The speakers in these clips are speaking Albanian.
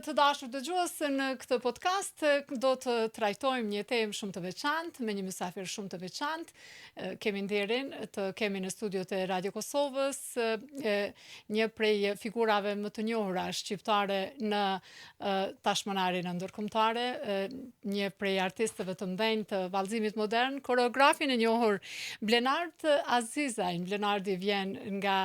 Të dashur dëgjues, në këtë podcast do të trajtojmë një temë shumë të veçantë me një mysafir shumë të veçantë. Kemi nderin të kemi në studiot e Radio Kosovës një prej figurave më të njohura shqiptare në tashmë në arenën ndërkombëtare, një prej artistëve të mëdhenj të vallëzimit modern, koreografin e njohur Blenard Azizaj. Blenardi vjen nga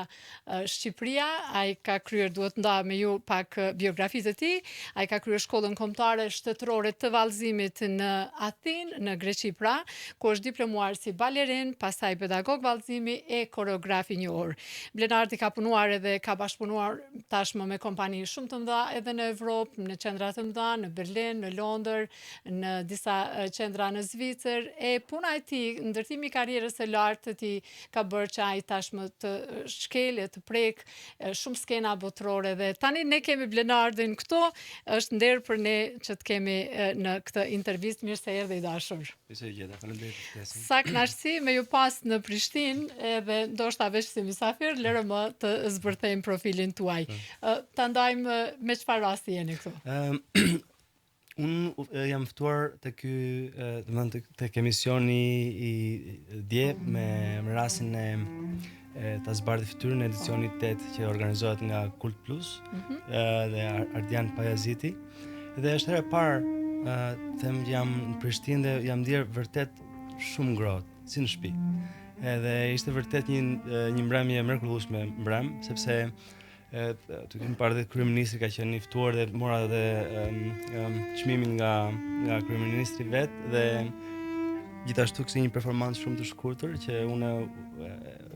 Shqipëria, ai ka kryer, duhet nda me ju pak biografitë e tij, ai ka kryer shkollën kombëtare shtetërore të vallëzimit në Athinë, në Greqi pra, ku është diplomuar si balerin, pastaj pedagog vallëzimi e koreograf i njohur. Blenardi ka punuar edhe ka bashkëpunuar tashmë me kompani shumë të mëdha edhe në Evropë, në qendra të mëdha, në Berlin, në Londër, në disa qendra në Zvicër, e puna e tij, ndërtimi i karrierës së lartë të tij ka bërë që ai tashmë të shkelë e të prekë shumë skena botërore dhe tani ne kemi Blenardin këtu, është nder për ne që të kemi në këtë intervistë, mirë se erdhe i dashur. Mirë se ju gjeta, faleminderit për ftesën. Sa kënaqësi me ju pas në Prishtinë, edhe ndoshta veç si mysafir, lëre më të zbërthejmë profilin tuaj. Po. Ta ndajmë me çfarë rasti jeni këtu? Ëm Unë jam ftuar te ky, domethënë tek tek emisioni i dje me me rastin e e ta zbardhi fytyrën e edicionit 8 që organizohet nga Kult Plus mm -hmm. dhe Ardian Pajaziti. Dhe është hera e parë, them që jam në Prishtinë dhe jam ndier vërtet shumë ngrohtë, si në shtëpi. Edhe ishte vërtet një një mbrëmje e mrekullueshme mbrëm, sepse E, të kemi parë dhe kryeministri ka qenë i ftuar dhe mora edhe um, um, çmimin nga nga kryeministri vetë dhe gjithashtu kishte një performancë shumë të shkurtër që unë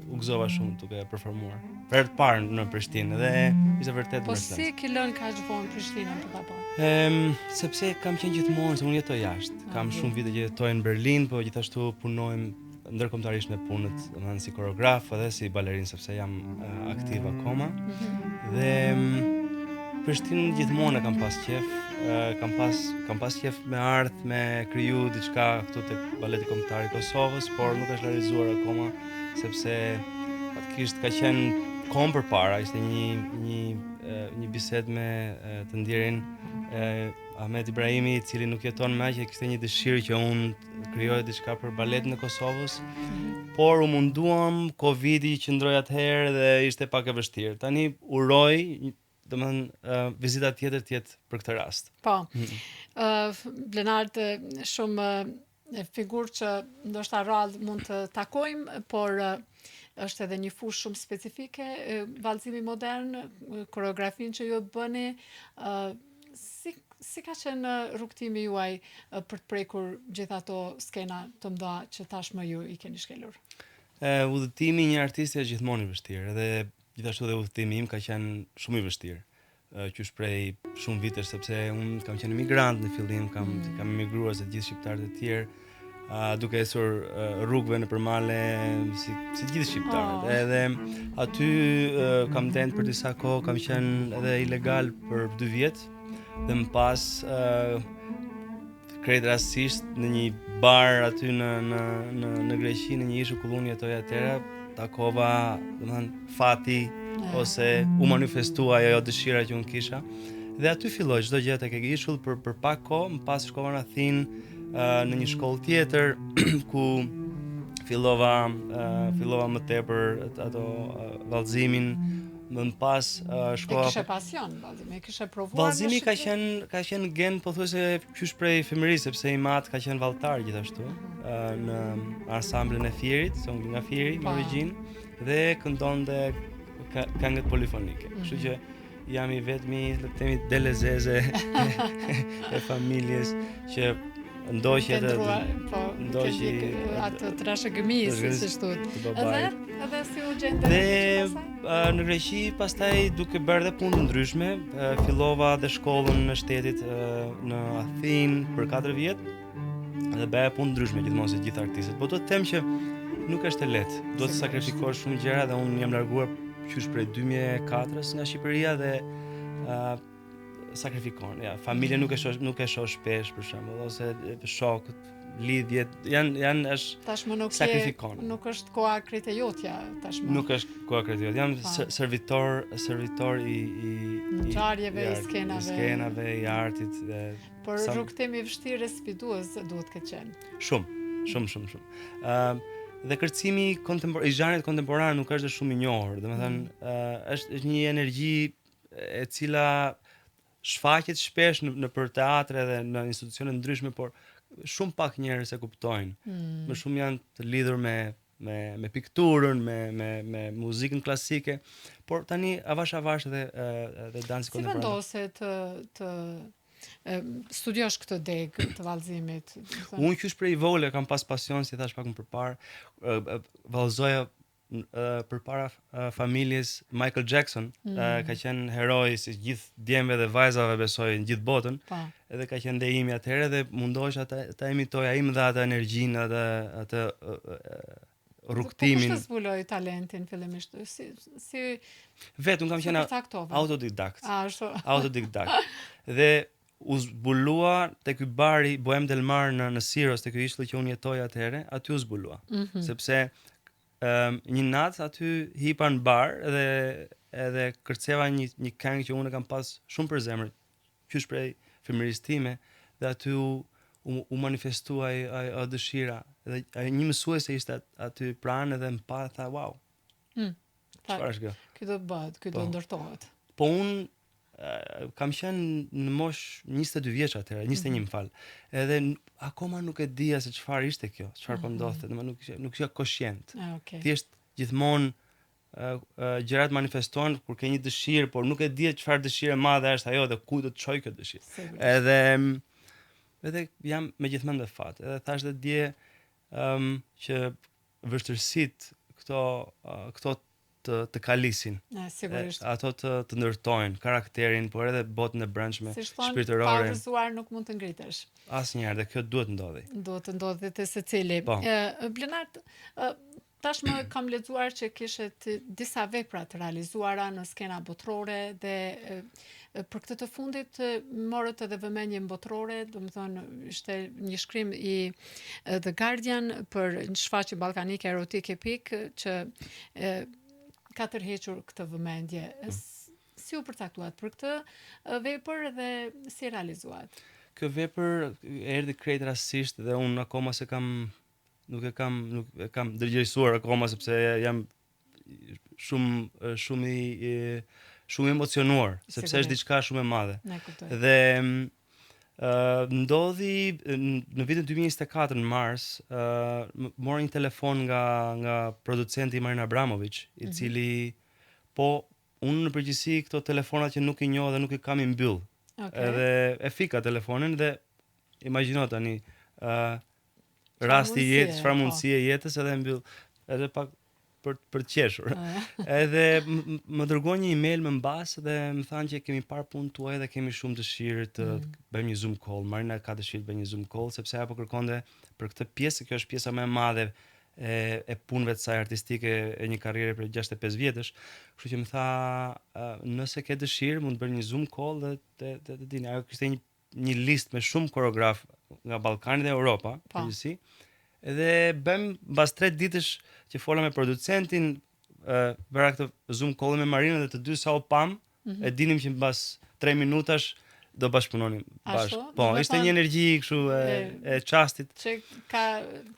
u gëzova shumë duke performuar. Për herë të parë në Prishtinë dhe ishte vërtet Po si ke lënë kaq vonë Prishtinën për ta bërë? Ehm, sepse kam qenë gjithmonë se unë jetoj jashtë. Kam shumë vite që jetoj në Berlin, po gjithashtu punojmë ndërkombëtarisht me punët, domethënë si koreograf edhe si balerin sepse jam uh, aktiv akoma. Mm -hmm. Dhe mm, Prishtinën gjithmonë e kam pas qef, uh, kam pas kam pas qef me ardh, me kriju diçka këtu tek Baleti Kombëtar i Kosovës, por nuk është realizuar akoma sepse faktikisht ka qenë kohë përpara, ishte një një një bisedë me të ndjerin Ahmet Ibrahimi, i cili nuk jeton më, që kishte një dëshirë që unë krijoja diçka për baletin e Kosovës, mm -hmm. por u munduam, Covidi qëndroi atëherë dhe ishte pak e vështirë. Tani uroj, domethënë uh, vizita tjetër të jetë për këtë rast. Po. Mm -hmm. uh, Blenard shumë figurë që ndoshta rrallë mund të takojmë, por është edhe një fushë shumë specifike, vallëzimi modern, koreografinë që ju bëni, Si si ka qenë rrugëtimi juaj për të prekur gjithë ato skena të mëdha që tashmë ju i keni shkelur? E, udhëtimi i një artisti është gjithmonë i vështirë dhe gjithashtu edhe udhëtimi im ka qenë shumë i vështirë. Qysh prej shumë vitesh sepse unë kam qenë emigrant në fillim, kam mm. kam emigruar si gjithë shqiptarët e tjerë uh, duke ecur uh, rrugëve nëpër male si si të gjithë shqiptarët. Oh. Edhe aty uh, kam ndenjt për disa kohë, kam qenë edhe ilegal për 2 vjet dhe më pas uh, krejt rastësisht në një bar aty në në në në Greqi, në një ishull ku unë jetoja atëherë, takova, domethënë fati ose u manifestua ajo dëshira që unë kisha. Dhe aty filloi çdo gjë tek ai ishull për për pak kohë, më pas shkova në Athinë në një shkollë tjetër ku fillova fillova më tepër ato vallëzimin më pas shkova E kishe pasion vallëzimin, e kishe provuar Vallëzimi ka qenë ka qenë gen pothuajse qysh prej fëmijërisë sepse im atë ka qenë valltar gjithashtu mm -hmm. në ansamblin e Fierit, se unë nga Fieri me po. origjinë dhe këndonte këngët polifonike. Mm -hmm. Kështu që Jam i vetmi, le të themi delezeze e familjes që ndoqi atë po ndoqi atë trashëgimi siç thotë. Edhe edhe si u gjende në Greqi në Greqi pastaj duke bërë dhe punë të ndryshme, fillova dhe shkollën e shtetit në Athinë për 4 vjet dhe bëja punë të ndryshme gjithmonë si gjithë artistët. Po do të them që nuk është e lehtë. Do të sakrifikosh shumë gjëra dhe unë jam larguar qysh prej 2004-s nga Shqipëria dhe uh, sakrifikon. Ja, familjen nuk e shoh nuk e shoh shpesh për shembull ose shokët. lidhjet, janë janë është tashmë nuk sakrifikon. Je, nuk është koha krejt e jotja tashmë. Nuk është koha krejt e jotja. Jam pa. Po. servitor, servitor i i ngjarjeve, i, i skenave, i skenave, i artit dhe Por sa... rrugëtim i vështirë e sfidues duhet të ketë qenë. Shumë, shumë, shumë, shumë. Ëm uh, dhe kërcimi kontempor i zhanrit kontemporan nuk është shumë i njohur, domethënë mm. uh, është është një energji e cila shfaqet shpesh në nëpër teatre dhe në institucione të ndryshme, por shumë pak njerëz e kuptojnë. Mm. Më shumë janë të lidhur me me me pikturën, me me me muzikën klasike, por tani avash avash edhe edhe dansi kontemporan. Si vendose të të studiosh këtë degë të vallëzimit? Unë qysh prej vogël kam pas pasion, si thash pak më përpara, vallëzoja përpara familjes Michael Jackson, mm. ka qenë heroi i gjithë djemve dhe vajzave besoj në gjithë botën. Pa. Po. Edhe ka qenë dhe imi atëherë dhe mundohesha ta ta imitoj, ai më dha atë energjinë, atë atë rrugëtimin. Po kush të zbuloi talentin fillimisht? Si si Vetë unë kam qenë autodidakt. A, ashtu. Autodidakt. Dhe u zbulua te ky bari Bohem del Mar në në Siros, te ky ishull që unë jetoja atëherë, aty u zbulua. Mm -hmm. Sepse um, një natë aty hipa në bar dhe edhe kërceva një një këngë që unë e kam pas shumë për zemër, qysh prej fëmijërisë time dhe aty u u, u manifestua ajo ajo dëshira dhe ajo një mësuese ishte aty pranë edhe më pa tha wow. Mm. Çfarë është kjo? Ky do të bëhet, ky do po. ndërtohet. Po unë kam qenë në moshë 22 vjeç atëherë, 21 mm -hmm. më fal. Edhe akoma nuk e dija se çfarë ishte kjo, çfarë po mhm. ndodhte, domethënë nuk isha nuk isha koshient. Ah, okay. Thjesht gjithmonë gjërat manifestohen kur ke një dëshirë, por nuk e di çfarë dëshire e madhe është ajo dhe ku do të çojë kjo dëshirë. Edhe edhe jam me gjithë mend me fat. Edhe thash dhe dje um, që vështirësitë këto uh, këto të të kalisin. E, sigurisht. E, ato të të ndërtojnë karakterin, por edhe botën e brendshme, si shpirtërore. Pa rrëzuar nuk mund të ngritesh. Asnjëherë dhe kjo duhet ndodhi. Duhet të ndodhi te secili. Po. E, Blenard, e, Tashmë kam lexuar që kishe disa vepra të realizuara në skena botërore dhe për këtë të fundit morët edhe vëmendjen botërore, domethënë ishte një shkrim i The Guardian për një shfaqje ballkanike Erotic Epic që e, ka tërhequr këtë vëmendje. Mm. Si u përcaktuat për këtë vepër dhe si e realizuat? Kjo vepër erdhi krejt rastësisht dhe unë akoma s'e kam nuk e kam nuk e kam ndërgjegjësuar akoma sepse jam shumë shumë i shumë i emocionuar sepse është diçka shumë e madhe. Dhe ë uh, ndodhi në vitin 2024 në mars, ë uh, mora një telefon nga nga producenti Marina Abramovic, i mm -hmm. cili po unë në përgjithësi këto telefonat që nuk i njoh dhe nuk i kam i mbyll. Okay. Edhe e fika telefonin dhe imagjino tani ë uh, rasti i jetës, çfarë po. mundësie e jetës edhe e mbyll edhe pak për për të qeshur. Edhe më dërguan një email më mbas dhe më thanë që kemi parë punën tuaj dhe kemi shumë dëshirë të mm. bëjmë një Zoom call. Marina ka dëshirë të bëjë një Zoom call sepse ajo po kërkonte për këtë pjesë, kjo është pjesa më e madhe e e punëve të saj artistike e një karriere prej 65 vjetësh. Kështu që më tha, nëse ke dëshirë mund të bëjmë një Zoom call dhe të të, të dini. Ajo kishte një një listë me shumë koreografë nga Ballkani dhe Europa, po. përgjithësi. Edhe bëmë mbas 3 ditësh që fola me producentin, ë bëra këtë Zoom call me Marinën dhe të dy sa u pam, mm -hmm. e dinim që mbas 3 minutash do bashkëpunonim bashkë. Po, ishte një energji kështu e, e, e çastit. Që ka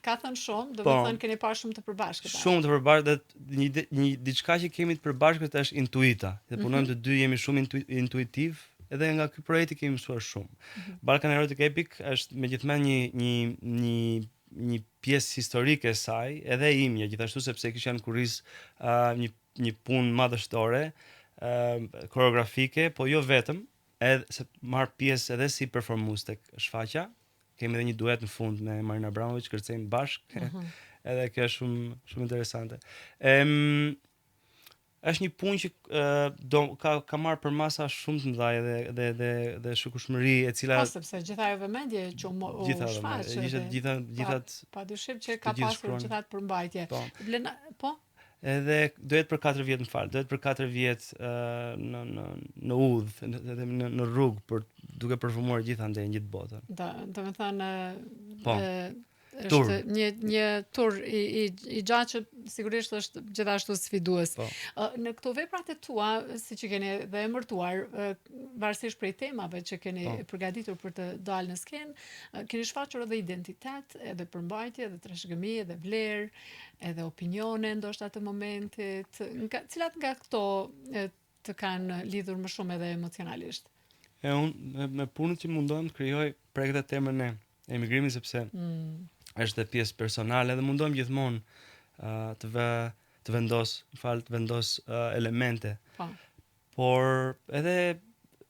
ka thënë shumë, do të po, thënë keni parë shumë të përbashkëta. Shumë të përbashkët dhe një një diçka që kemi të përbashkët është intuita. Dhe mhm. punojmë mm -hmm. të dy jemi shumë intu, intuitiv edhe nga ky projekt kemi mësuar shumë. Mm -hmm. Balkan Erotic Epic është me gjithë mend një një një një pjesë historike e saj, edhe e imja gjithashtu sepse kisha në kurriz uh, një një punë madhështore, uh, koreografike, po jo vetëm, edhe se marr pjesë edhe si performues tek shfaqja. Kemi edhe një duet në fund me Marina Abramovic, kërcejmë bashkë. Mm -hmm. edhe kjo është shumë shumë interesante. Ëm Është një punë që do ka ka marrë përmasa shumë të mëdha dhe dhe dhe dhe shikueshmëri e cila Po sepse gjithë ajo vëmendje që u u shfaq gjitha gjitha gjitha pa dyshim që ka pasur gjithë atë përmbajtje. Po. Blena, po? Edhe do jetë për 4 vjet, më fal, do jetë për 4 vjet uh, në në në udhë, në në, në rrugë për duke performuar gjithandej në gjithë botën. Do, domethënë. Po. Është një një tur i i i gjatë që sigurisht është gjithashtu sfidues. Po. Në këto veprat e tua, siç i keni dhe emërtuar, varësisht prej temave që keni po. përgatitur për të dalë në skenë, keni shfaqur edhe identitet, edhe përmbajtje, edhe trashëgimi, edhe vlerë, edhe opinione ndoshta të momentit. Nga cilat nga këto të kanë lidhur më shumë edhe emocionalisht? E unë me, me punët që mundohem të krijoj prek dhe temën e emigrimit sepse mm. është dhe pjesë personale dhe mundohem gjithmonë uh, të vë të vendos, më fal, të vendos uh, elemente. Po. Por edhe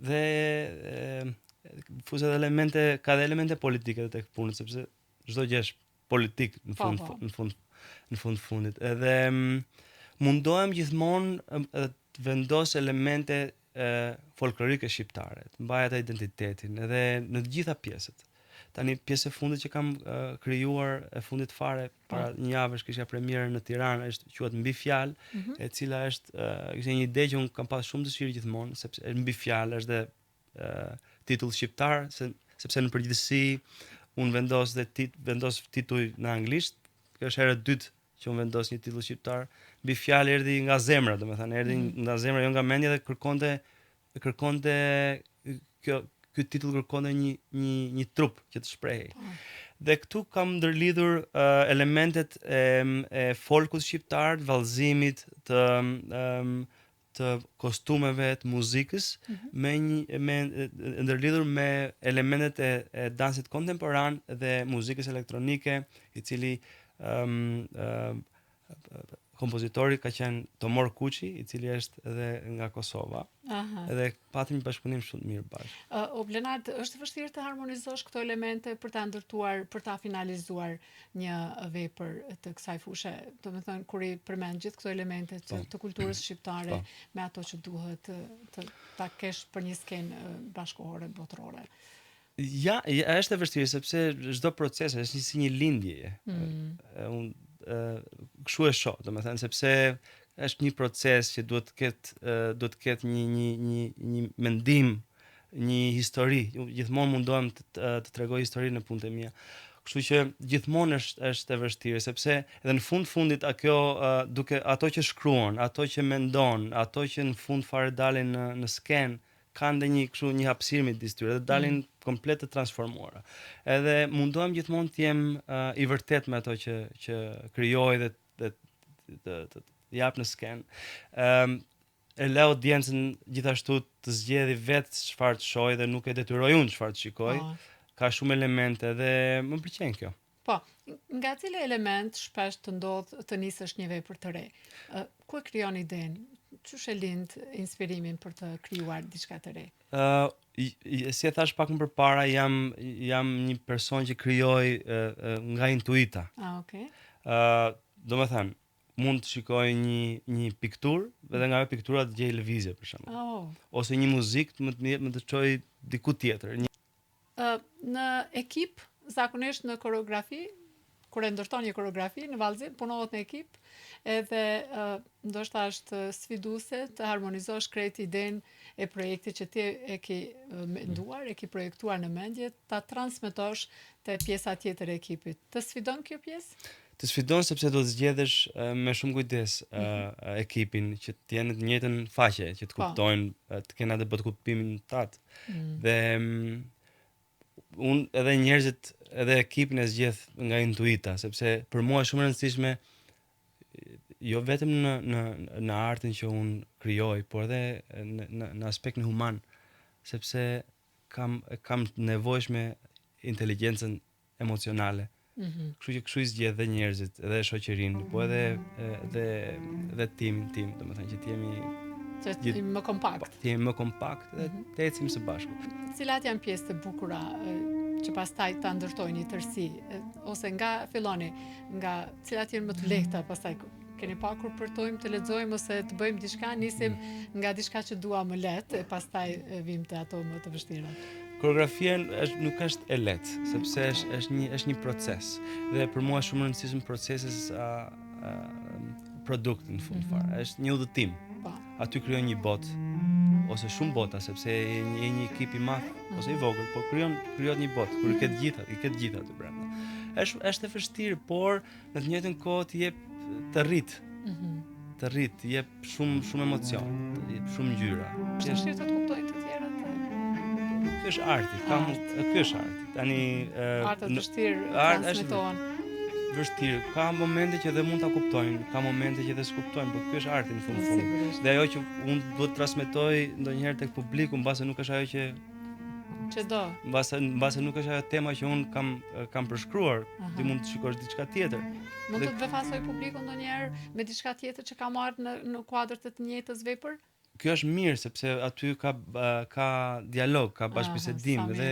dhe e, fus edhe elemente, ka dhe elemente politike tek punët sepse çdo gjë është politik në po, fund po. në fund në fund fundit. Edhe mm, mundohem gjithmonë edhe të vendos elemente e, folklorike shqiptare, të mbaj atë identitetin edhe në të gjitha pjesët. Tani pjesë e fundit që kam e, krijuar e fundit fare po. para një javësh kisha premierën në Tiranë, është quhet Mbi fjalë, mm -hmm. e cila është e, ishte një ide që un kam pas shumë dëshirë gjithmonë, sepse mbi fjalë është dhe titull shqiptar, se, sepse në përgjithësi unë vendos dhe tit, vendos tituj në anglisht, kjo është hera e dytë që unë vendos një titull shqiptar. Mbi fjalë erdhi nga zemra, domethënë erdhi mm -hmm. nga zemra, jo nga mendja dhe kërkonte kërkonte kjo ky titull kërkonte një një një trup që të shprehej. Po. Dhe këtu kam ndërlidhur uh, elementet e, e folkut shqiptar, të vallëzimit, të um, të kostumeve të muzikës mm -hmm. me një me ndërlidhur me elementet e, e dansit kontemporan dhe muzikës elektronike, i cili ëm um, um, kompozitori ka qenë Tomor Kuçi, i cili është edhe nga Kosova. Aha. Edhe patëm një bashkëpunim shumë të mirë bashkë. Uh, o Blenard, është vështirë të harmonizosh këto elemente për ta ndërtuar, për ta finalizuar një vepër të kësaj fushe, domethënë kur i përmend gjithë këto elemente të, po. të kulturës shqiptare po. me ato që duhet të, të ta kesh për një skenë bashkëkohore botërore. Ja, ja, është e vështirë sepse çdo proces është një si një lindje. Mm. Unë kështu e shoh, domethënë sepse është një proces që duhet të ketë duhet të ketë një një një një mendim një histori. Gjithmonë mundohem të, të, të tregoj histori në punët e mia. Kështu që gjithmonë është është e vështirë sepse edhe në fund fundit a kjo duke ato që shkruan, ato që mendon, ato që në fund fare dalin në në skenë kanë dhe një kështu një hapësirë midis tyre dhe dalin mm. komplet të transformuara. Edhe mundohem gjithmonë të jem uh, i vërtet me ato që që krijoj dhe dhe të, të, të, të jap në skenë. Ëm um, e lë audiencën gjithashtu të zgjedhë vetë çfarë të shohë dhe nuk e detyroj unë çfarë të shikoj. Po. Ka shumë elemente dhe më pëlqen kjo. Po, nga cili element shpesh të ndodh të nisësh një vepër të re? Ku e krijon idenë? Qysh e lind inspirimin për të krijuar diçka të re? Ë, uh, si e thash pak më përpara, jam jam një person që krijoj uh, uh, nga intuita. Ah, okay. Ë, uh, domethënë, mund të shikoj një një pikturë dhe nga ajo piktura të gjej lëvizje për shembull. Oh. Ose një muzikë të më të më të çojë diku tjetër. Një... Uh, në ekip, zakonisht në koreografi, kur e ndërton një koreografi në vallëzim, punohet në ekip, edhe uh, ndoshta është sfiduese të harmonizosh krejt idenë e projektit që ti e ke menduar, e ke projektuar në mendje, ta transmetosh te pjesa tjetër e ekipit. Të sfidon kjo pjesë? Të sfidon sepse do të zgjedhësh me shumë kujdes mm -hmm. ekipin që të jenë në të njëjtën faqe, që të po. kuptojnë, të kenë atë botëkuptimin tat. Mm. Dhe mm, unë edhe njerëzit, edhe ekipin e zgjedh nga intuita, sepse për mua është shumë e rëndësishme jo vetëm në në në artin që unë krijoj, por edhe në në, në aspektin human, sepse kam kam të nevojshme inteligjencën emocionale. Mm -hmm. Kështu që kështu i zgjedh dhe njerëzit, edhe shoqërinë, po edhe edhe edhe timin tim, domethënë që të jemi të jemi më kompakt. Po, të jemi më kompakt dhe mm -hmm. të ecim së bashku. Cilat janë pjesë të bukura që pastaj ta ndërtojnë një tërësi ose nga filloni, nga cilat janë më të lehta pastaj Keni pa kur përtojmë të lexojmë ose të bëjmë diçka, nisim nga diçka që duam më lehtë e pastaj vim te ato më të vështira. Koreografia është nuk është e lehtë, sepse është është një është një proces dhe për mua është shumë i rëndësishëm procesi se sa produkti në fund fare. Mm -hmm. Është një udhëtim. Po. Aty krijon një botë ose shumë bota sepse je një, je një ekip i madh mm -hmm. ose i vogël, po krijon krijohet një botë kur i ke të gjitha, i ke të gjitha aty brenda. Është është e vështirë, por në të njëjtën kohë të jep të rrit. Mm -hmm. Të rrit, të jep shumë shumë emocion, të jep shumë ngjyra. Është vështirë të të kuptojnë të tjerët. Ky është arti, kam ky është arti. Tani ë arti vështirë transmetohen. Vështirë, ka momente që dhe mund ta kuptojnë, ka momente që dhe s'kuptojnë, por ky është arti në fund fund. Dhe ajo që unë duhet të transmetoj ndonjëherë tek publiku, mbase nuk është ajo që që do. Mbase mbase nuk është ajo tema që unë kam kam përshkruar, ti mund të shikosh diçka tjetër. Mund të të befasojë publiku ndonjëherë me diçka tjetër që ka marrë në në kuadër të të njëjtës vepër? Kjo është mirë sepse aty ka ka dialog, ka bashkëbisedim dhe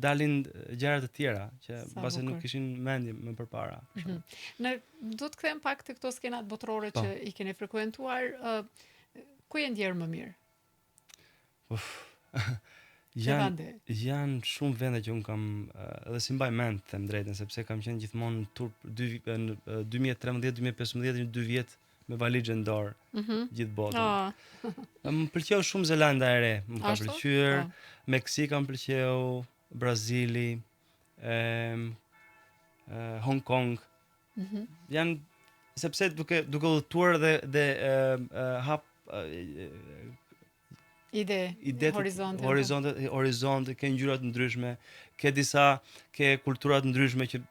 dalin gjëra të tjera që mbase nuk ishin në mendje më përpara. Mm -hmm. Ne do të kthehem pak te këto skenat botërore po. që i keni frekuentuar, uh, ku je ndjerë më mirë? Uf. janë janë shumë vende që unë kam edhe s'i mbaj mend them drejtën sepse kam qenë gjithmonë në tur dy në 2013 2015 një dy vjet me valixhe në dorë mm -hmm. gjithë botën. Oh. më pëlqeu shumë Zelanda e Re, më ka pëlqyer, oh. Meksika më pëlqeu, Brazili, ëm Hong Kong. Mm -hmm. Janë sepse duke duke udhëtuar dhe dhe e, hap ide, ide horizonte, horizonte, horizonte, ke ngjyra të ndryshme, ke disa, ke kultura të ndryshme që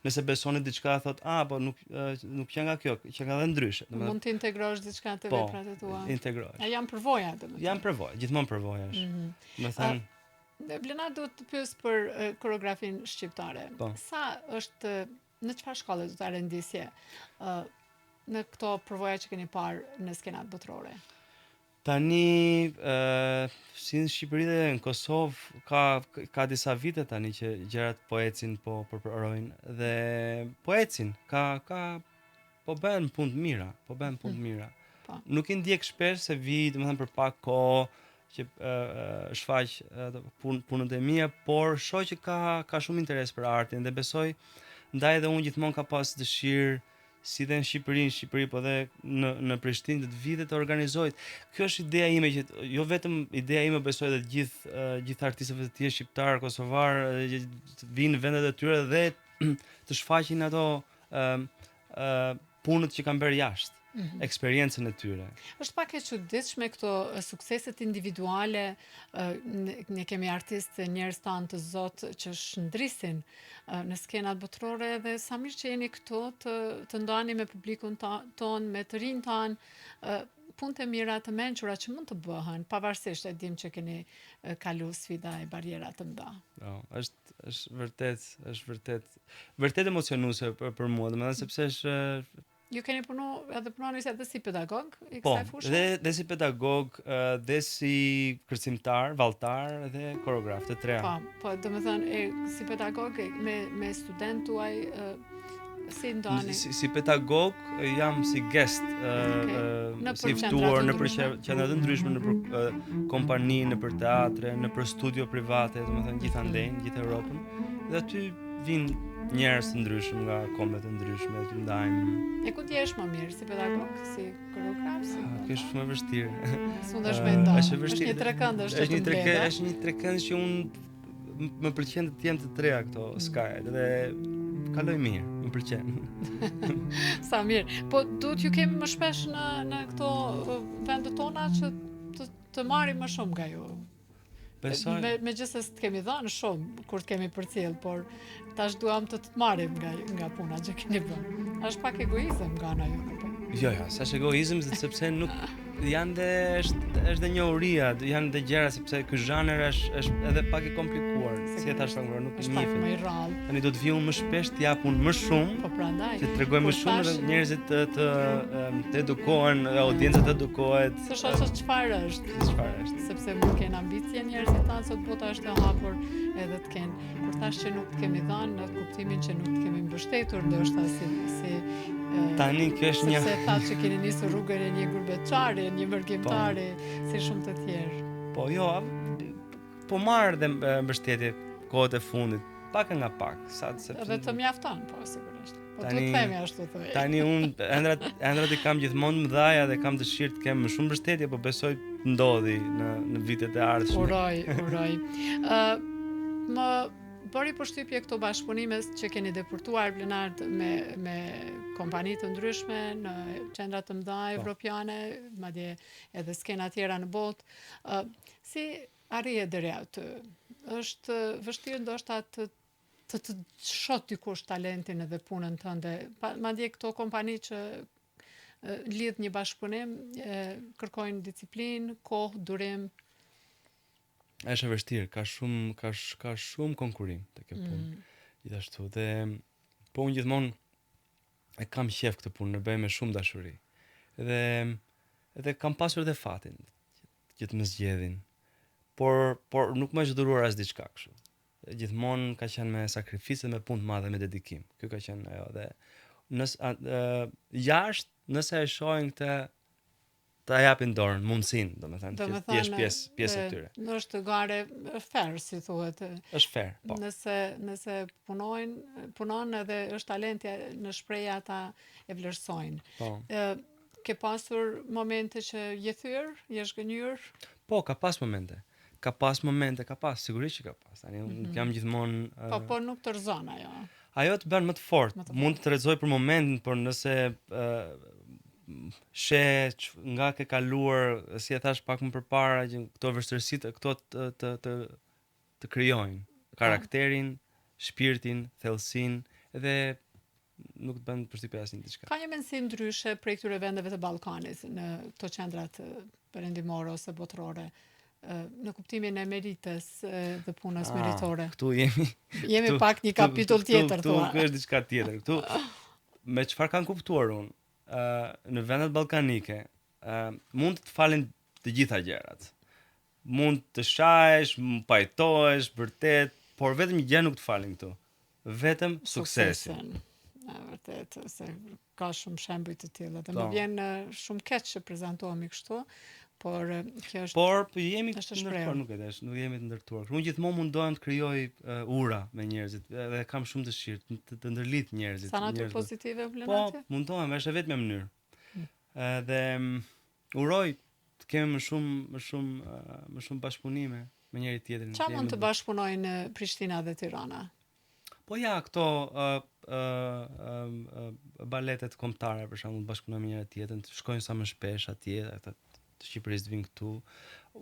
nëse beson diçka thot, ah, po nuk nuk qenka kjo, qenka edhe ndryshe. Domethënë mund të integrosh diçka te po, veprat e tua. Integrosh. A janë përvoja domethënë. Janë përvoja, gjithmonë përvoja është. Mm -hmm. Domethënë Blenard do të pyes për koreografinë shqiptare. Po. Sa është në çfarë shkalle do ta rendisje ë në këto përvoja që keni parë në skenat botërore? Tani, ë si në Shqipëri dhe në Kosovë ka ka disa vite tani që gjërat po ecin, po përparojnë dhe po ecin. Ka ka po bëhen punë të mira, po bëhen punë të mm. mira. Po. Nuk i ndjek shpesh se vi, domethënë për pak kohë që uh, shfaq uh, pun, punët e mia, por shoh që ka ka shumë interes për artin dhe besoj ndaj edhe unë gjithmonë kam pas dëshirë si dhe në Shqipëri, në Shqipëri, po dhe në në Prishtinë të vi dhe të organizoj. Kjo është ideja ime që jo vetëm ideja ime, besoj edhe të gjithë gjithë artistëve të tjerë shqiptar, kosovar, të vinë në vendet e tyre dhe të shfaqin ato ë ë punët që kanë bërë jashtë. Mm -hmm. eksperiencën e tyre. Është pak e çuditshme këto sukseset individuale, ne, ne kemi artistë njerëz tanë të zot që shndrisin në skenat botërore dhe sa mirë që jeni këtu të të ndani me publikun tonë, me të rinjtë tanë, punë të mira të mençura që mund të bëhen, pavarësisht e dim që keni kalu sfida e barriera të mëdha. Po, është është vërtet, është vërtet, vërtet emocionuese për, për mua, domethënë sepse është Ju keni punu edhe punoni edhe si pedagog i po, kësaj fushe? Dhe dhe si pedagog, dhe si kërcimtar, valltar dhe koreograf, të treja. Po, po, domethënë e, si pedagog me me studentë tuaj si ndani? Si, si pedagog jam si guest, okay. uh, si ftuar nëpër qendra të ndryshme, nëpër kompani, nëpër teatre, nëpër studio private, domethënë gjithandej, mm. gjithë Evropën. Dhe aty vijnë njerëz të ndryshëm nga kombe të ndryshme që ndajmë. E ku ndihesh më mirë, si pedagog, si koreograf, si? Ah, kjo është shumë e vështirë. S'mundesh me nda. Është e vështirë. Është një trekëndësh që është një trekëndësh, është një trekëndësh që unë më pëlqen të jem të treja këto mm. skajet dhe kaloj mirë, më pëlqen. Sa mirë. Po duhet t'ju kemi më shpesh në në këto vende tona që të të marrim më shumë nga ju. Besoj. Me, megjithëse s'të kemi dhënë shumë kur të kemi përcjell, por tash duam të të marrim nga nga puna që keni bërë. Është pak egoizëm nga ana jonë apo? Jo, jo, s'është egoizëm sepse nuk janë dhe është është dhe njohuria, janë dhe gjëra sepse ky zhanër është është edhe pak i komplikuar, si e thashë pak nuk i njihet. Është pak më i rrallë. Tani do të vi unë më shpesh të jap unë më shumë. Po prandaj. Që të tregoj më shumë dhe njerëzit të të të edukohen, audienca të edukohet. Të shohë se çfarë është. Çfarë është. Sepse mund të kenë ambicie njerëzit tanë, sot bota është e hapur edhe të kenë. Kur thashë që nuk të kemi dhënë, në kuptimin që nuk të kemi mbështetur, ndoshta si si Tani kjo është një sepse thatë që keni nisur rrugën e një gurbetçari, një mërgimtari, po. si shumë të tjerë. Po jo, po marr dhe mbështetje kohët e fundit, pak nga pak, sa sepse Edhe të mjafton, po sigurisht. Po tani, të themi ashtu thuaj. Tani unë ëndrrat ëndrrat i kam gjithmonë të mëdha dhe kam dëshirë të kem më shumë mbështetje, po besoj të ndodhi në në vitet e ardhshme. Uroj, uroj. Ë uh, më. Bëri përshtypje këto bashkëpunime që keni depërtuar Blenard me me kompani të ndryshme në qendra të mëdha po. evropiane, madje edhe skena tjera në botë. Uh, si arrihet deri aty? Është vështirë ndoshta të të të shoh dikush talentin edhe punën tënde. Pa, madje këto kompani që lidh një bashkëpunim, kërkojnë disiplinë, kohë, durim. Është e vështirë, ka shumë ka sh, ka shumë konkurrim te kjo punë. Mm. Gjithashtu dhe po unë gjithmonë e kam qejf këtë punë, e bëj me shumë dashuri. Dhe edhe kam pasur edhe fatin që të më zgjedhin. Por por nuk më është dhuruar as diçka kështu. Gjithmonë ka qenë me sakrificë dhe me punë të madhe, me dedikim. Kjo ka qenë ajo dhe nëse jashtë, nëse e shohin këtë ta japin dorën, mundësinë, domethënë, që të jesh pjesë pjesë e tyre. Është garë fair, si thuhet. Është fair, po. Nëse nëse punojnë, punon edhe është talenti në shprehje ata e vlerësojnë. Po. Ë ke pasur momente që je thyer, je zhgënjyer? Po, ka pas momente. Ka pas momente, ka pas, sigurisht që ka pas. Tani unë mm -hmm. jam gjithmonë Po, po nuk të rrëzon ajo. Ajo të bën më të fortë. Mund të të rrëzojë për momentin, por nëse uh, sheh nga ke kaluar, si e thash pak më përpara, që këto vështirësitë, këto të të të, të krijojnë po. karakterin, shpirtin, thellësinë dhe nuk të bën përshtypje asnjë diçka. Ka një mendësi ndryshe prej këtyre vendeve të Ballkanit në këto qendrat perëndimore ose botërore në kuptimin e meritës dhe punës ah, meritore. Këtu jemi jemi këtu, pak një kapitull tjetër thua. Këtu është diçka tjetër. Këtu me çfarë kam kuptuar unë, ë uh, në vendet ballkanike, ë uh, mund të të falin të gjitha gjërat. Mund të shahesh, pajtohesh, vërtet, por vetëm një gjë nuk të falin këtu. Vetëm suksesin. Suksesin. E vërtet, se ka shumë shembuj të tillë dhe më po. vjen shumë keq që prezantohemi kështu, por kjo është Por po jemi të ndërtuar, nuk e di, nuk jemi të ndërtuar. Unë gjithmonë mundohem të krijoj uh, ura me njerëzit dhe kam shumë dëshirë të, të, të ndërlidh njerëzit. Sa natyrë pozitive vlen po, Po, mundohem, është e vetmja mënyrë. Mm. Edhe mm, uroj të kemi më shumë më shumë më shumë bashkëpunime me njëri tjetrin. Ça mund të bashkëpunojnë Prishtina dhe Tirana? Po ja, këto ë ë ë baletet kombëtare për shembull bashkëpunojnë me njëra tjetrën, të shkojnë sa më shpesh atje, ata të Shqipërisë të vinë këtu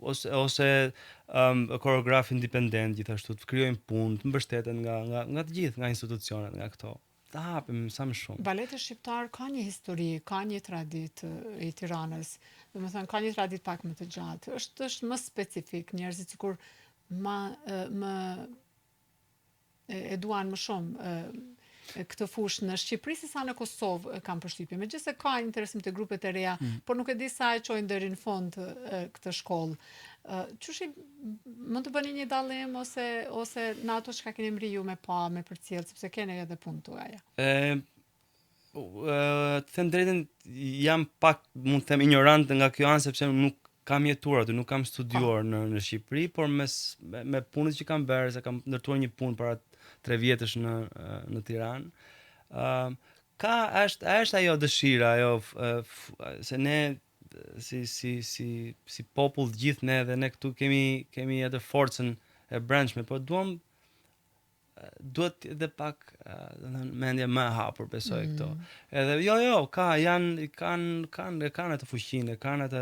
ose ose um, koreograf independent gjithashtu të krijojnë punë, të mbështeten nga nga nga të gjithë, nga institucionet, nga këto. Të hapim sa më shumë. Baleti shqiptar ka një histori, ka një traditë i Tiranës. Domethënë ka një traditë pak më të gjatë. Është është më specifik, njerëzit sikur ma më e duan më shumë këtë fushë në Shqipëri se sa në Kosovë kam përshtypjen. Megjithëse ka interesim te grupet e reja, mm. por nuk e di sa e çojnë deri në fund këtë shkollë. Qysh i mund të bëni një dallim ose ose në ato çka keni mri ju me pa, me përcjell, sepse keni edhe punë tuaja. Ë të them drejtën jam pak mund të them injorant nga kjo anë sepse nuk kam jetuar aty, nuk kam studiuar në në Shqipëri, por me me, me punët që kam bërë, se kam ndërtuar një punë para 3 vjetësh në në Tiranë. Ë uh, ka është është ajo dëshira, ajo se ne si si si si popull të gjithë ne dhe ne këtu kemi kemi atë forcën e brendshme, po duam duhet edhe pak, domethënë mendje më e hapur besoj mm. këto. Edhe jo jo, ka janë kanë kanë e kanë atë fuqinë, kanë atë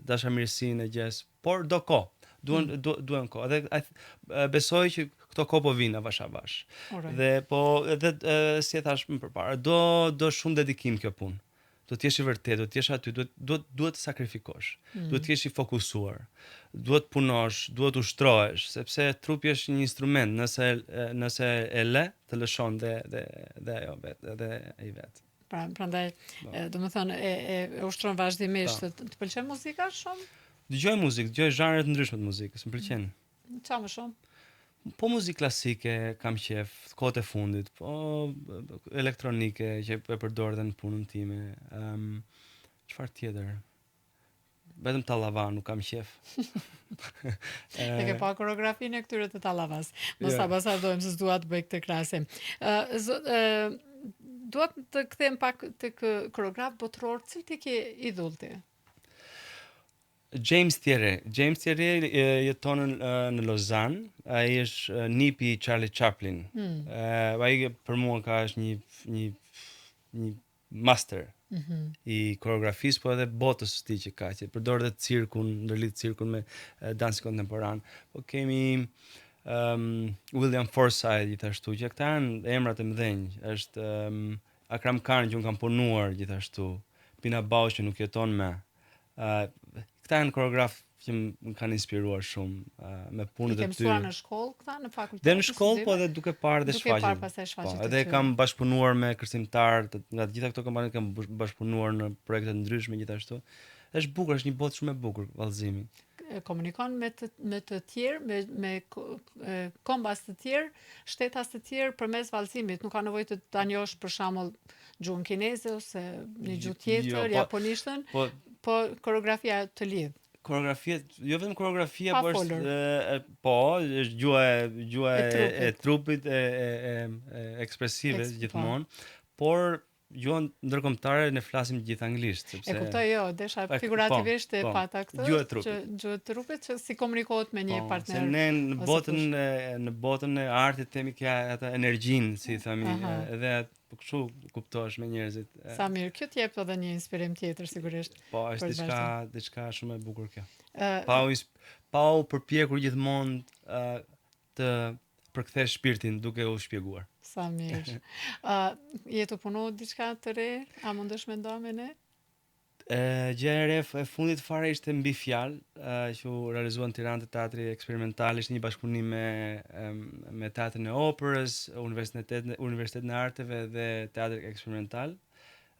dashamirësinë e gjës, por do kohë. Duhen mm. du, duhen kohë. Edhe besoj që këto kohë po vinë avash avash. Dhe po edhe e, si e thash më përpara, do do shumë dedikim kjo punë. Duhet të jesh i vërtetë, duhet të jesh aty, duhet duhet duhet të sakrifikosh. Mm. Duhet të jesh i fokusuar. Duhet të punosh, duhet të ushtrohesh, sepse trupi është një instrument, nëse nëse e lë, të lëshon dhe dhe dhe ajo vet, dhe ai vet. Pra, prandaj, po. domethënë e e, e ushtron vazhdimisht. Po. Të, të pëlqen muzika shumë? Dëgjoj muzikë, dëgjoj zhanre të ndryshme të muzikës, më pëlqen. Ça më shumë? Po muzikë klasike kam qejf, kohët e fundit, po elektronike që e përdor edhe në punën time. Ëm um, çfarë tjetër? Vetëm tallava nuk kam qejf. e ke pa koreografinë e këtyre të tallavas. Mos ta bazardojmë se s'dua të bëj këtë krahasim. Ë uh, dua të kthehem pak tek koreograf botëror, cilët i ke idhull ti? James Thierree. James Thierree jeton në, në Lozan. Ai është nipi i Charlie Chaplin. Mm. Ai për mua ka është një një një master mm -hmm. i koreografisë, po edhe botës së tij që ka, që përdor edhe cirkun, ndërlidh cirkun me dansin kontemporan. Po kemi um, William Forsythe gjithashtu, që këta janë emra të mëdhenj. Është um, Akram Khan që unë kam punuar gjithashtu, Pina Bausch që nuk jeton më. Uh, këta janë koreografë që më kanë inspiruar shumë uh, me punët e tyre. I ke mësuar në shkollë këta në fakultet? Dhe në shkollë, po edhe duke parë dhe shfaqjet. Duke parë pastaj shfaqjet po, edhe kam bashkëpunuar me kërcimtarë të, nga të gjitha këto kompani kam bashkëpunuar në projekte të ndryshme gjithashtu. Është bukur, është një botë shumë e bukur vallëzimi. Komunikon me të me të tjerë, me me kombas të tjerë, shtetas të tjerë përmes vallëzimit, nuk ka nevojë të ta njohësh për shembull gjuhën kineze ose një gjuhë tjetër, jo, po, japonishtën, po, po koreografia të lidh. Koreografia, jo vetëm koreografia, po është e, po, është gjuha e gjuha e, e, e trupit e e e, e ekspresive Eks, po. gjithmonë, por gjuhën ndërkombëtare ne flasim gjithë anglisht, sepse E kuptoj, jo, desha po, figurativisht po, e po, pata këtë, gjuhë e trupit. Që gjuhë e trupit që si komunikohet me një po, partner. Se ne në botën e në botën e artit themi kja atë energjinë, si themi, edhe po kështu kuptohesh me njerëzit. Sa mirë, kjo të jep edhe një inspirim tjetër sigurisht. Po, është diçka diçka shumë e bukur kjo. Pa u pa u përpjekur gjithmonë uh, të përkthesh shpirtin duke u shpjeguar. Sa mirë. Uh, je tu punu diçka të re? A mundesh me nda me ne? E, gjëja e re e fundit fare ishte mbi fjalë, që u realizua në Tiranë te Teatri Eksperimental, ishte një bashkëpunim me me Teatrin e Operës, Universitetin Universitetin e Arteve dhe Teatrin Eksperimental.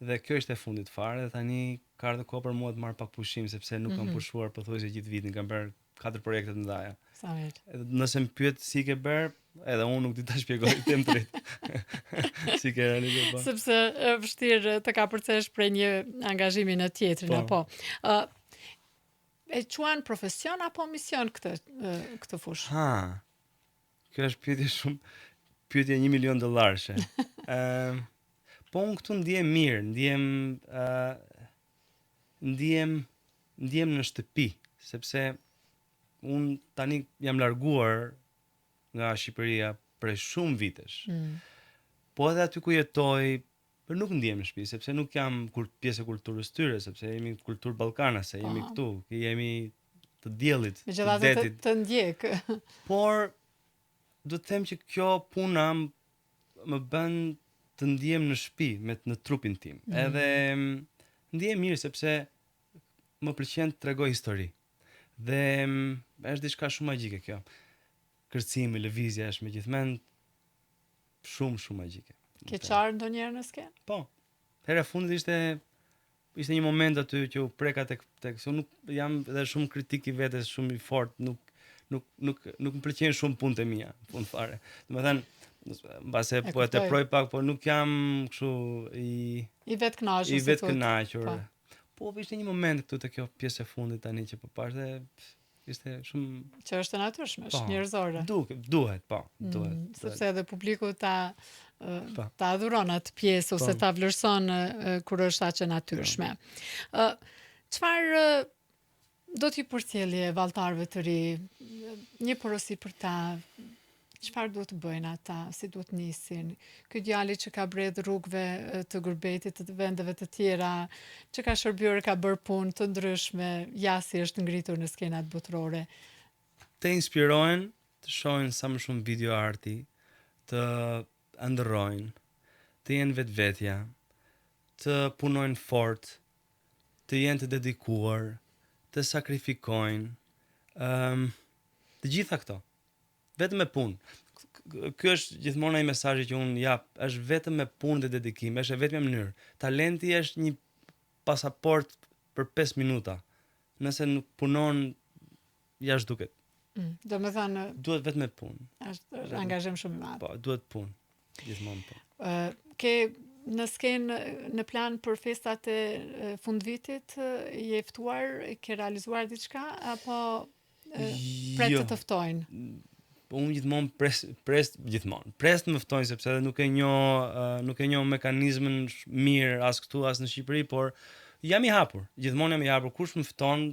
Dhe kjo ishte e fundit fare dhe tani ka ardhur koha për mua të marr pak pushim sepse nuk mm -hmm. kam mhm. pushuar pothuajse gjithë vitin, kam bërë katër projekte të mëdha. Sa mirë. Edhe nëse më pyet si ke bërë, edhe unë nuk di ta shpjegoj them të drejtën. si ke realizuar po. Sepse është vështirë të kapërcesh prej një angazhimi në tjetrin po. apo. Ë uh, e quan profesion apo mision këtë këtë fushë? Ha. Kjo është pyetje shumë pyetje 1 milion dollarëshe. Ëm uh, po unë këtu ndihem mirë, ndihem ë uh, ndihem ndihem në shtëpi, sepse unë tani jam larguar nga Shqipëria prej shumë vitesh. Mm. Po edhe aty ku jetoj, por nuk ndihem në shtëpi, sepse nuk jam kur pjesë e kulturës tyre, sepse jemi kulturë ballkanase, jemi po. këtu, jemi të diellit, të detit. Të, të ndjek. Por do të them që kjo puna më bën të ndihem në shtëpi me në trupin tim. Mm. Edhe mm, ndihem mirë sepse më pëlqen të tregoj histori. Dhe mm, është diçka shumë magjike kjo. Kërcimi, lëvizja është me gjithmend shumë shumë magjike. Ke qarë ndonjëherë në skenë? Po. Hera e fundit ishte ishte një moment aty që u preka tek tek se unë nuk jam edhe shumë kritik i vetes, shumë i fortë, nuk nuk nuk nuk më pëlqejnë shumë punët e mia, në fund fare. Domethënë, mbase po e teproj pak, po nuk jam kështu i i vetëkënaqur. I vetëkënaqur. Po. po ishte një moment këtu te kjo pjesë e fundit tani që po pashë dhe ishte shumë që është e natyrshme, është po, njerëzore. Duhet, duhet, po, mm, duhet. Mm, sepse edhe publiku ta po. ta adhuron atë pjesë ose po. ta vlerëson kur është aq e natyrshme. Ë çfarë do t'i përcjellje valltarëve të ri një porosi për ta çfarë duhet të bëjnë ata, si duhet të nisin. Ky djali që ka bredh rrugëve të gurbetit të vendeve të tjera, që ka shërbyer, ka bërë punë të ndryshme, ja si është ngritur në skenat botërore. Të inspirohen, të shohin sa më shumë video arti, të ëndërrojnë, të jenë vetvetja, të punojnë fort, të jenë të dedikuar, të sakrifikojnë, ëm um, të gjitha këto. Vetëm me punë. Ky është gjithmonë ai mesazhi që unë jap, është vetëm me punë dhe dedikim, është e vetmja mënyrë. Talenti është një pasaportë për 5 minuta. Nëse nuk punon, ja zhduket. Mm, domethënë duhet vetëm me punë. Është angazhim shumë i madh. Po, duhet punë. Gjithmonë po. Ë, ke në skenë në plan për festat e fundvitit, je ftuar, ke realizuar diçka apo Pret jo. të të ftojnë. Po unë gjithmonë pres pres gjithmonë. Pres të më ftojnë sepse edhe nuk e njoh nuk e njoh mekanizmin mirë as këtu as në Shqipëri, por jam i hapur. Gjithmonë jam i hapur. Kush më fton,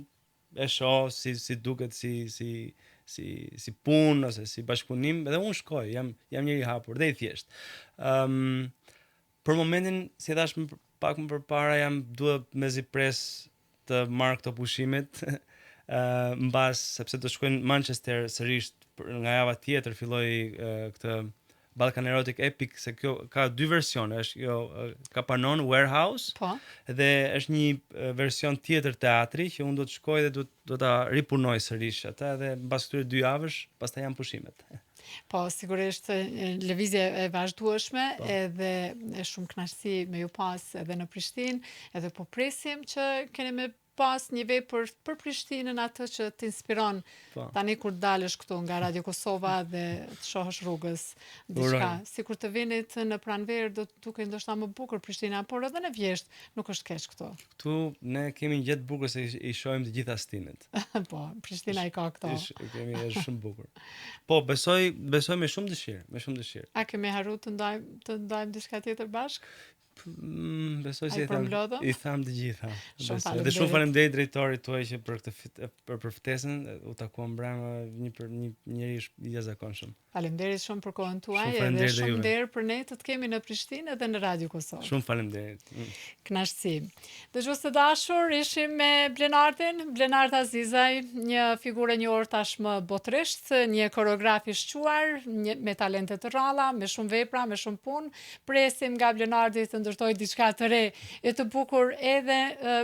e shoh si si duket si si si si punë ose si bashkëpunim edhe unë shkoj, jam jam njeri i hapur dhe i thjeshtë. Ëm um, për momentin, si e thashë më, pak më përpara jam dua mezi pres të marr këto pushimet ë uh, mbas sepse do shkoj në Manchester sërish nga java tjetër filloj uh, këtë Balkan Erotic Epic se kjo ka dy versione, është kjo Kapanon Warehouse. Po. Dhe është një version tjetër teatri që unë do të shkoj dhe do do ta ripunoj sërish atë edhe mbas këtyre dy javësh, pastaj janë pushimet. Po, sigurisht lëvizje e vazhdueshme po. edhe e shumë kënaqësi me ju pas edhe në Prishtinë, edhe po presim që keni me pas një vepër për Prishtinën atë që të inspiron po. tani kur të dalësh këtu nga Radio Kosova dhe të shohësh rrugës diçka. Sikur të vinit në pranverë do të dukej ndoshta më bukur Prishtina, por edhe në vjeshtë nuk është keq këtu. Këtu ne kemi një gjë të bukur se i shohim të gjitha stinët. po, Prishtina i ka këto. Ish, i kemi është shumë bukur. Po, besoj, besoj me shumë dëshirë, me shumë dëshirë. A kemi harru të ndajmë të ndajmë diçka tjetër bashkë? Mm, besoj se i thamë, i thamë të gjitha. Shumë faleminderit. Dhe shumë faleminderit drejtorit tuaj që për këtë për për ftesën, u takuam mbrëmë një për një njeri i jashtëzakonshëm. Faleminderit shumë për kohën tuaj edhe shumë nder për ne të të kemi në Prishtinë edhe në Radio Kosovë. Shumë faleminderit. Mm. Kënaqësi. Dëgjues të dashur, ishim me Blenardin, Blenard Azizaj, një figurë e njohur tashmë botërisht, një koreograf i shquar, një, me talente të rralla, me shumë vepra, me shumë punë. Presim nga Blenardi të ndërtojë diçka të re e të bukur edhe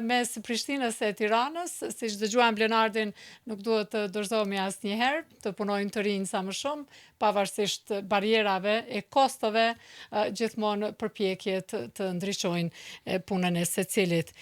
mes Prishtinës e Tiranës, siç dëgjuam Blenardin, nuk duhet të dorëzohemi asnjëherë. të punojnë të rinj sa më shumë, pavarësisht barrierave e kostove, gjithmonë përpjekjet të ndriçojnë punën e secilit.